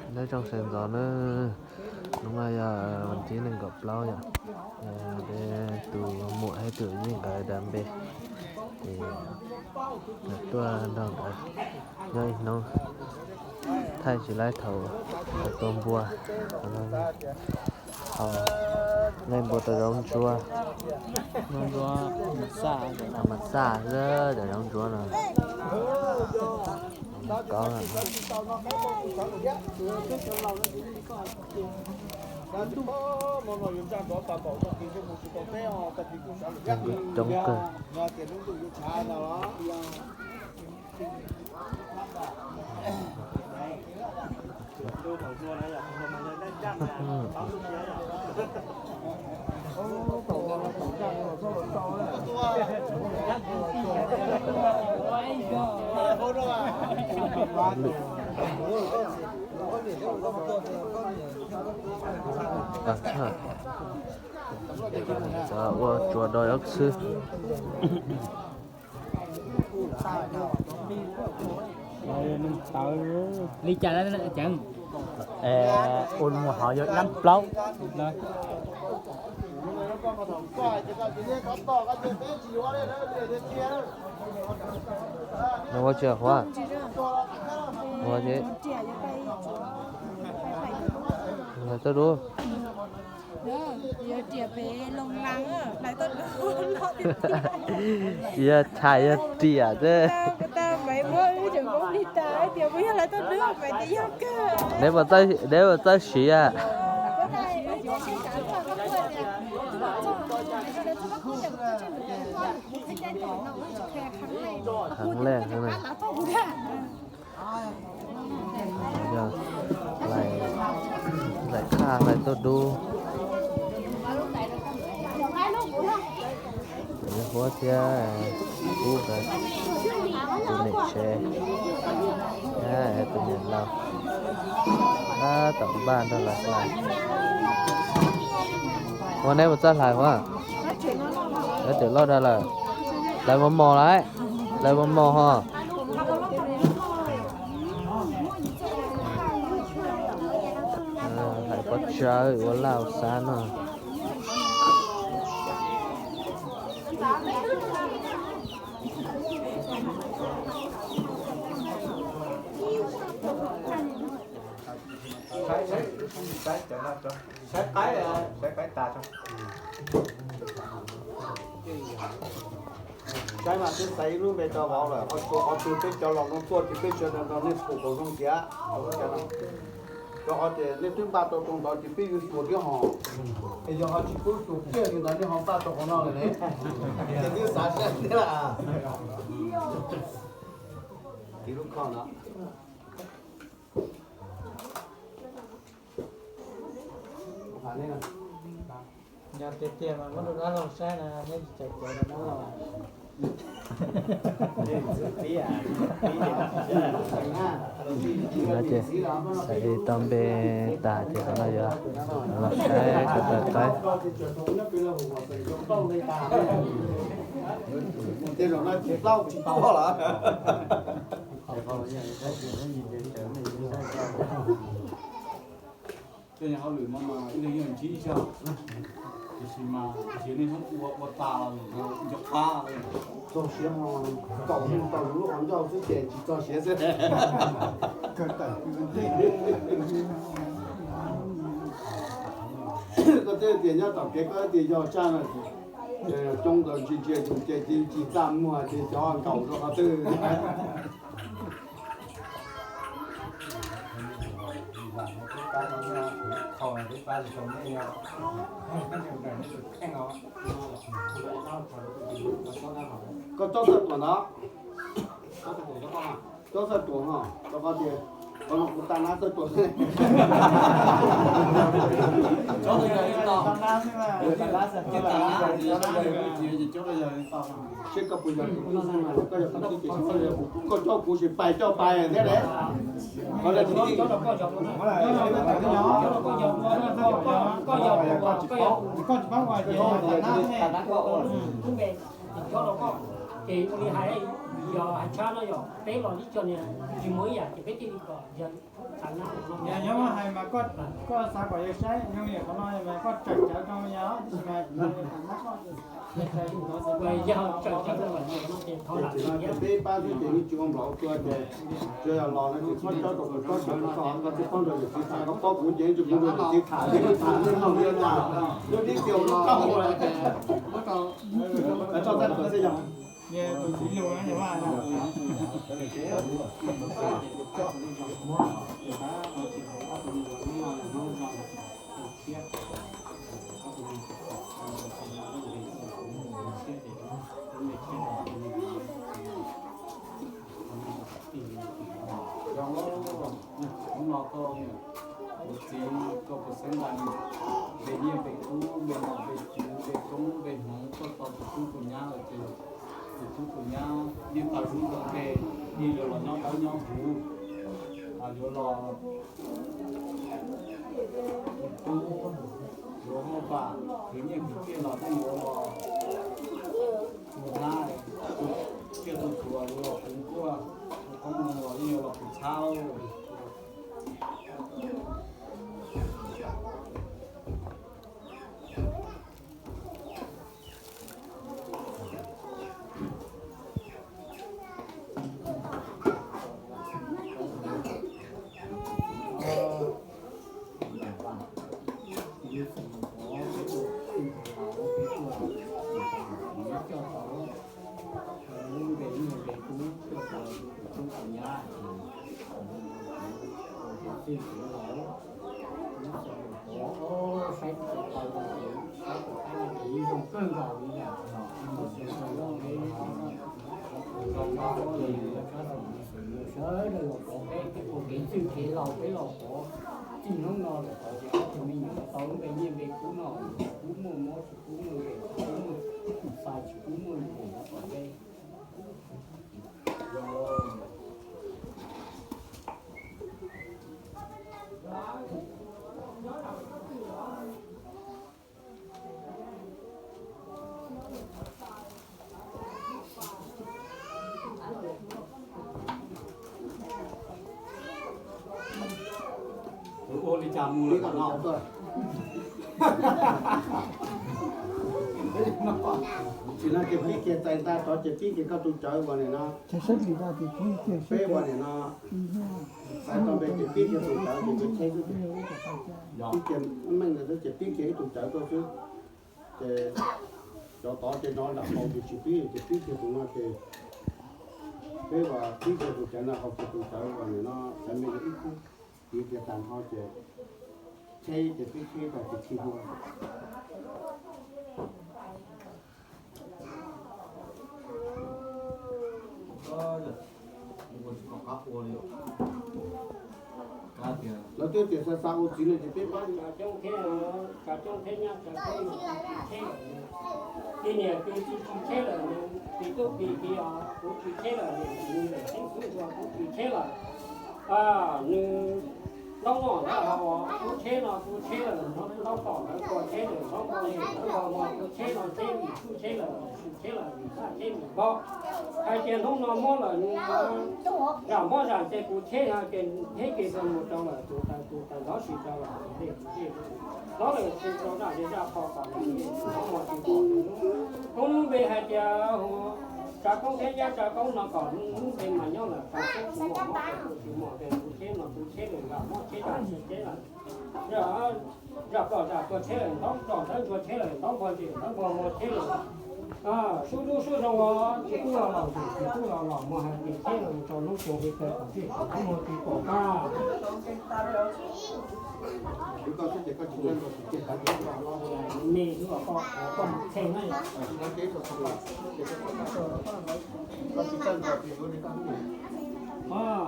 Nyob zoo sawv ntxov na, hnub no yog vas thib nees nkaum plaub yom, peb tus muam thiab tus yij nkawd dav npe, ces tuaj nrog nkawd nyob ib hnub, thaij tsis laib thaum nkawd tua npua. Nqe npua tau zaub ntsuab, mas xaj xwb cov zaub ntsuab no. Coob kawg. Ua tsuas do ob xwb. Li cas lawm ceev? Ua mus hov yog dab plaub. Nws ua tsis huav, ua tsis, hlais tau dub. Tsis yog tshais, yog riam xwb. Neb puas txawj siv? Heev lej. Yog hlais khaj hlais tuaj dub. Huab thiab Kub nkawd, tus niam tsev, tus niam laus, tab tom npaj nrog lawv hlais. Ua neb puas txawj hlais Huab? Lawv cawm loj dag lawm. Hlais mos mos lawm, hlais mos mos ho. Hlais pob tsawb ua laj ua xab no. Saib qaib, saib qaib tas. Saib mas twb xaiv ib lub npe rau vauv lawm, qhov tsuas qhov twg peb cov laus no tuaj ces peb sawv daws nrog nej pum kom zoo thiab. Rau qhov tias nej twb npaj tau rau ntawd ces peb yuav xyuas thiab hos. Es yog ho tsis pub xyuas kiag li ntawd nej ho npaj tau qhov no lawm ne, ces twb xav saib thiab lawm. Ib lub khoom no. Yog tiag tiag mas muab rau dab laug saib na, neb tsis txais kev rau dab laug. Ces xaiv tau npe tas ces qhov no yuav los saib ko taw qaib. Tej zaum no tsis tau tsis tuaj lawm. Tej hauj lwm no mas ib leeg yeej ntsib ib zaug, tiam sis mas tiam sis nej hnub ua ua tas los nco qab. Txog siav ho kaum mus tau lub qhov ncauj xwb ces tsis txog siav xwb. Koj twb tias nyob tom kev koj tias yog tsaj no, coob ntawd ntsia ntsia ces tsis txaj muag ces xyov nkaum rau qhov twg. Koj txhob txawj tuam ntawd, txhob txawj tuam ho, rau qhov tias qhov no kuv tag nab txawj tuam. Seb koj puas yog tus tij xwb mas koj yog tus tij ces koj yog, koj coj kuv sis pais coj pais thiab ne. Ces ua li hais, yog hais tshab no yog peb los ib co niag tsis muaj ib yam ces peb thiaj li kom yawg txav nab no. Koj, koj xav kom yawg saib zoo li qhov no mas koj tseem cawv rau yawg, tab sis mas yawg tseem muab koj, yawg tseem tus ntawd xwb. Yog tseem cawv rau yawg no ces thov lam Ces peb pab xwb ces yeej tsis ua nplaum ua tua ces tsuas yog los no ces koj cob rau kuv cob rau koj, koj thiaj paub nrog yawm txiv tham, koj paub kuv ces yeej tsis paub nrog yawm txiv tham, yawm txiv tham nej mloog li cas, lub dib tiag los txoj txaj kom xwb yog. Zoo no koj, kuv txiv koj puas xeeb ntag, npe nyiaj npe kub npe nom npe tswv npe koob npe hmoov tuaj tau tus tub tus nyab lawm ces tus tub tus nyab yeej tau lub npe, yeej yuav los nyob dawb nyob huv, yuav los tub, yuav muaj vam, khwv nyiaj khwv txiaj los yeej yuav los tus nyab, tus txiaj tus txhu los yuav los kuv nkuaj, tus qoob loo los yeej yuav los kuv txhab. Saib tus tau, saib tus qab no ces yeej zoo kawg nkaus li na. Sawv daws los pov peb, peb ua kev txwj kev laus peb los pov txij hnub no lawm tod ces ob tug me nyuam tau lub npe nyiaj npe kub no, tsis pub muaj mob tsis pub muaj nkeeg tsis pub muaj fais tsis pub muaj nkeeg no tom ntej. Ua li cas mus lawm no? Tsis no ces pib kiag txais nta tod ces pib kiag koj tus cawv uas nim no. Peb uas nim no xaiv tau npe ces pib kiag tus cawv ces nws cheb xwb. Pib kiag meej ntawd xwb ces pib kiag ib tus cawv tuaj xwb. Ces cov tod ces nov nram haus ces tsis pib ces pib kiag tus no ces peb uas pib kiag tus cawv no haus kiag tus cawv uas nim no xaiv me ib khub, piv kiag tag nrho ces cheb ces pib cheb tag ces khi hu. Lawv twb tias xav xav ua txiv no ces peb pab. Tsav coob thiab, tsav coob thiab nyab tsav coob no kuv tsis cheb lawm. Tus niam tus txiv tsis cheb lawm, tus tub tus kiv os kuv tsis cheb lawm, nws ntawm xeeb xwb ua kuv tsis cheb lawm. Nws ntaub noj ntawd kuv tsheb no kuv tsheb lawm, ntaub tom ntawd kuv tsheb lawm, ntaub npog ntawd kuv tsheb no, tsheb vim kuj tsheb lawm, tsheb lawm vim tsheb vim npog. Hais tias hnub no mob lawm nws zam mob zam ntseg kuv tsheb no ces theb ces mus rau lawm, tus taws tus taws ntov si rau lawm, tus dej tus dej ntov lawm si rau zaj zej zaj qho kom nws mus tsis pom nws lub, lub npe hais tias tsav koob thiab nyab tsav koob no kom lub npe mas nyob lawm, tsav koob tsis muaj mob, tsav koob tsis muaj nkeeg, kuv tsheb no kuv tsheb lawm, zam mob tsheb zam ntseg tsheb lawm. Zam plom zam tuag tsheb lawm, ntaub plom ntaub ntsuag tsheb lawm, ntaub npog ntsim ntaub npog muag tsheb lawm. Sub dub sub zoo os, tsis pub los los ntsim, tsis pub los los muag, hais tias tsheb los mus rau lub xyoo hli kawg kom tsis pom, muag tsis pom qab. Me xwb os, koj, koj mus txheej na.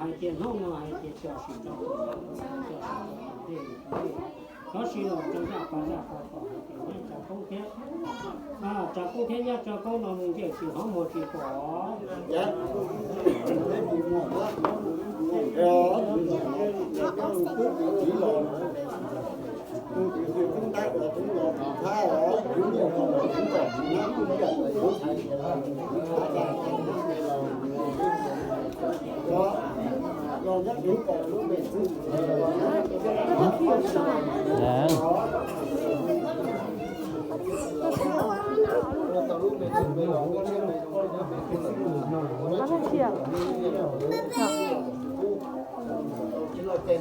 Hais tias hnub no hais tias cov sim rau, cov sim rau tom ntej, tab sis los rau zaj pa zaj pa tom hais tias nyab tsav koob thiab, tsav koob thiab nyab tsav koob no mus ntiaj tsis hov muag tsis pom. Koj,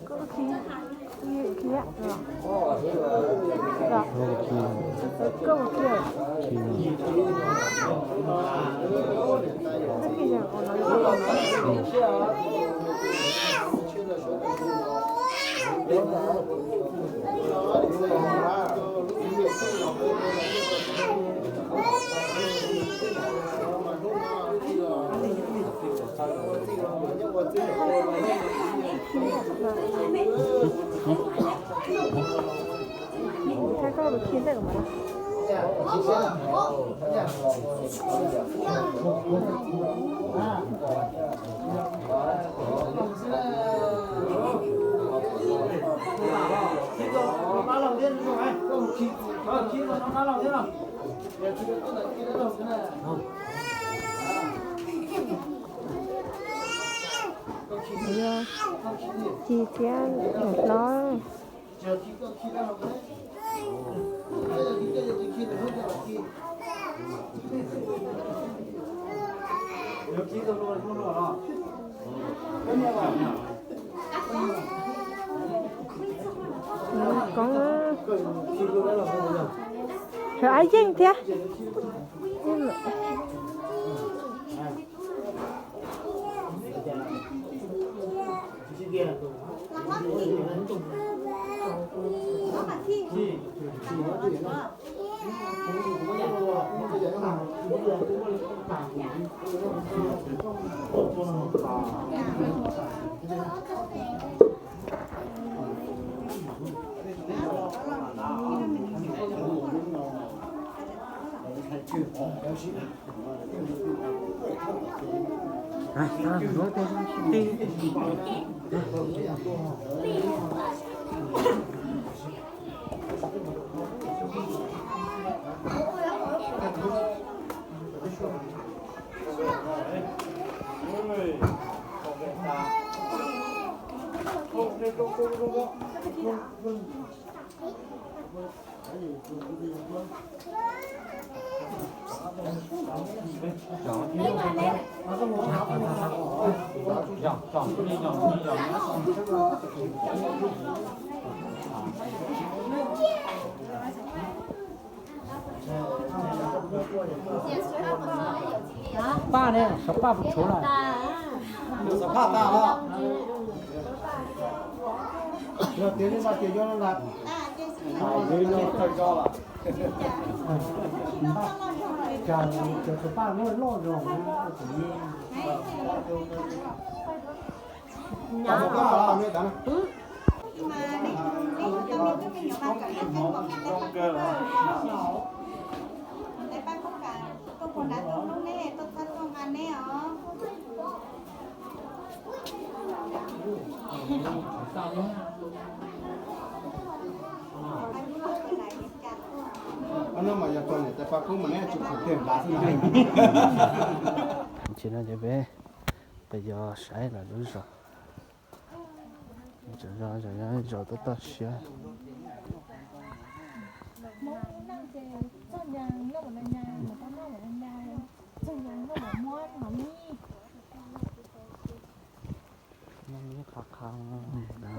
koj khi, khi, khi, koj khi, khi, khi. Yog Ci thiab niam hlob. Koob, sawv ab yeej thiab. Paj ne, xyov paj puas tshuav lawm. Xyov paj tag os. Yog tias nej no ces yog no lawm. Cov paj loj loj zog na. Ces no ces peb, peb yog saib lawv lub zos. Zos, zos, zos, zos toj toj siab.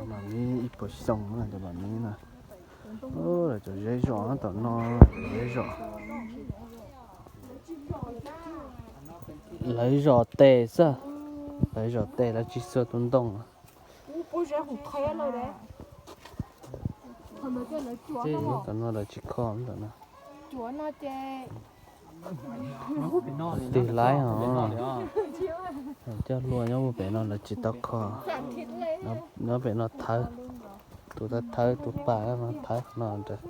Mam Mib ib puas xyoo no cov Mam Mib no. Lawv cov zej zos tom no, zej zos. Lawv zos tes xwb, lawv zos tes lawv tsis xuas tus ntoo. Tom no lawv tsis kho tom no. Tig laib os. Coj hlua nyob pem no lawv tsis tau kho. Nyob pem no thawb, tus thawb, thawb tus pas no thawb no ntawd.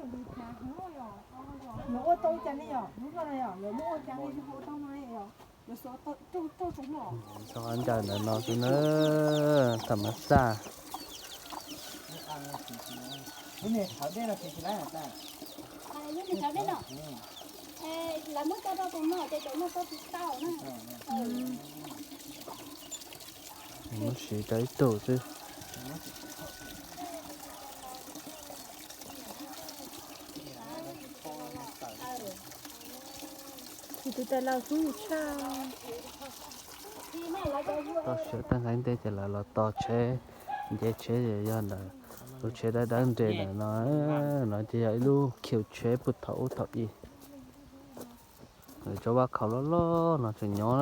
Txog ncaws ntawm no xwb na, tham mas xaj. Muab siv rau ib tug xwb. Tsis Tsis tas los xub yus tshaj. Toj siab tag nqeeb tej ces lawv los tos tsheb, nce tsheb ces yog ntawm lub tsheb dawb dawb nres ntawm no, no ces yog ib lub khiv tsheb puag thaum ub thaum i. Lawv tsob vaj khaum loj loj no tseem nyob.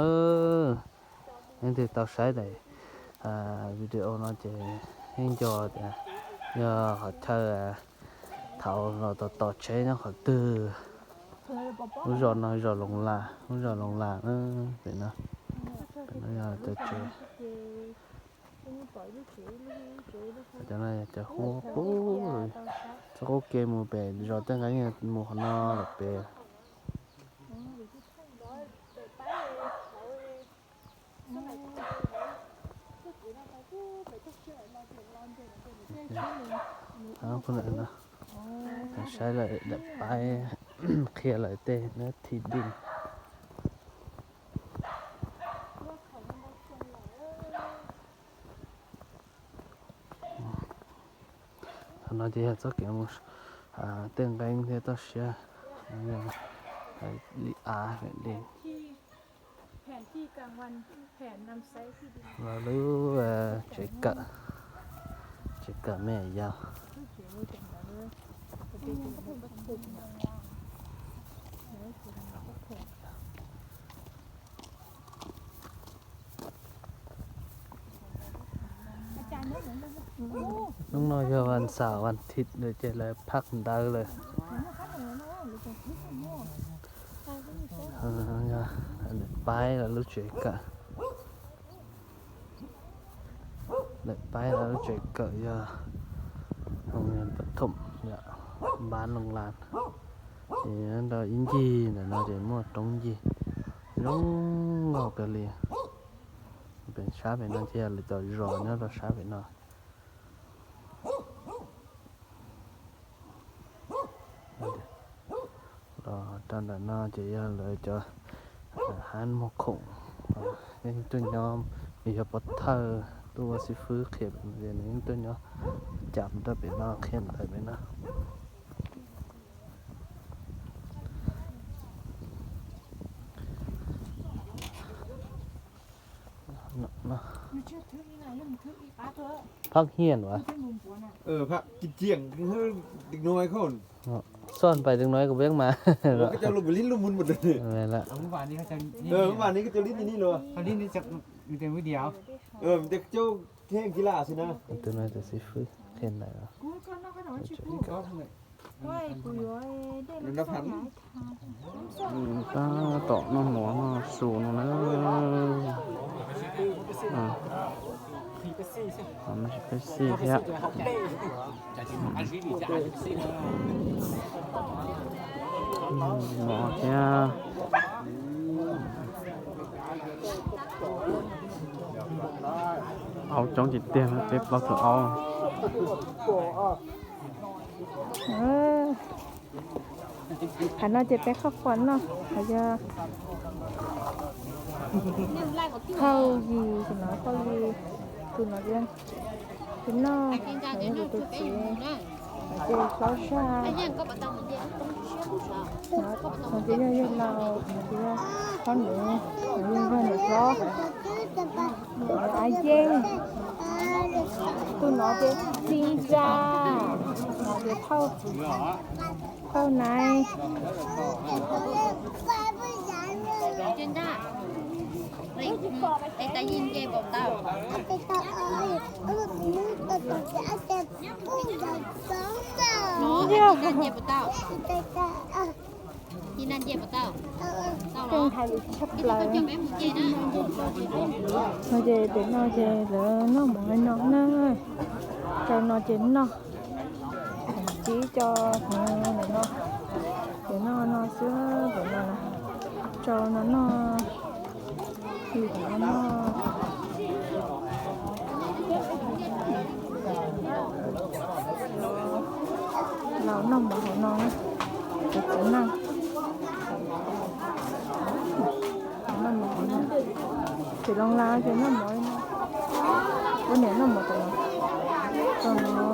Leej twg tau saib daim video no ces yeej nco tias yog qhov chaw thaum los tos tos tsheb nyob qhov twg. Lub zos no zos Loos Las, lub zos Loos Las na, pem no, pem no yog cov tsev. Cov no yog cov huab qub, txoj qub kev mus pem zos Toj Nqeeb mus qhov no lawm pem. Saib lawm daim paib qhia lawm tej nab thi di. Qhov no ces yog txoj kev mus Tej Nqeeb thiab toj siab li av li. Los lub tsev kawm, tsev kawm me yau. Hnub no yog vas xaum vas thiv lawm ces lawv phaj ntawv lawm. Daim paib lawv lub tsev kawm, daim paib lawv lub tsev kawm yog pab thoom, npab Loos Las. Ces nyob rau ib ncig ntawm no ces muaj roob ncig zoo nkauj kawg li. Pem sab pem no ces yog lawv cov zos nyob rau sab pem no. Los rau ntawm no ces yog lawv cov hab muag khoom, yeej tuaj nyob, nws yog pov thawj tuaj ua xib fwb qhia pem no ces nws yeej tuaj nyob cam rau pem no qhia ntawv pem no. Phab hiaj as, xoj pais tus no kuv peb mas. Tus no tus xib fwb qhia ntawv. Tab tom noj mov noj su no na. Pepsi thiab. Mov thiab. Aub coob tiag tiag, peb plaub tug aub. Qhov no ces peb qhov quas noj, qhov yog thauj yis, tus no thauj yis, tus no ces tus noj, no yog tus txiv, no ces hlob zaj, no ces yog yawg laus, no ces yog hlob nuv, no yog yawg niam hlob. A yeej, tus no ces txiv ntxa, no ces thauj nais. Tej hais lus tshaj plaws. No ces pem no ces lawv noj mov no na, rau no ces noj, tib co no, ces noj no xwb pem no, rau no noj, li no noj. Los noj mov hauv no, ces txiv neej noj mov hauv no, ces Loos Las ces noj mov li no, ua niam noj mov tom no, tom no,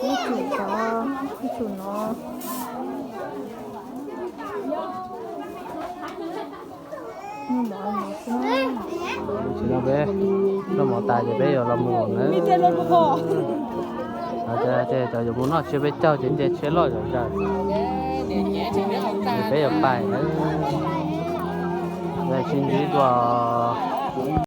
ib txhum tod, ib txhum no. Tam sim no peb noj mov tas ces peb yuav los mus nawb. Ces cov yuav mus noj tsiab peb caug ces nce tsiab loj zom zaws. Ces peb yuav pais nawb. Sib ntsib dua.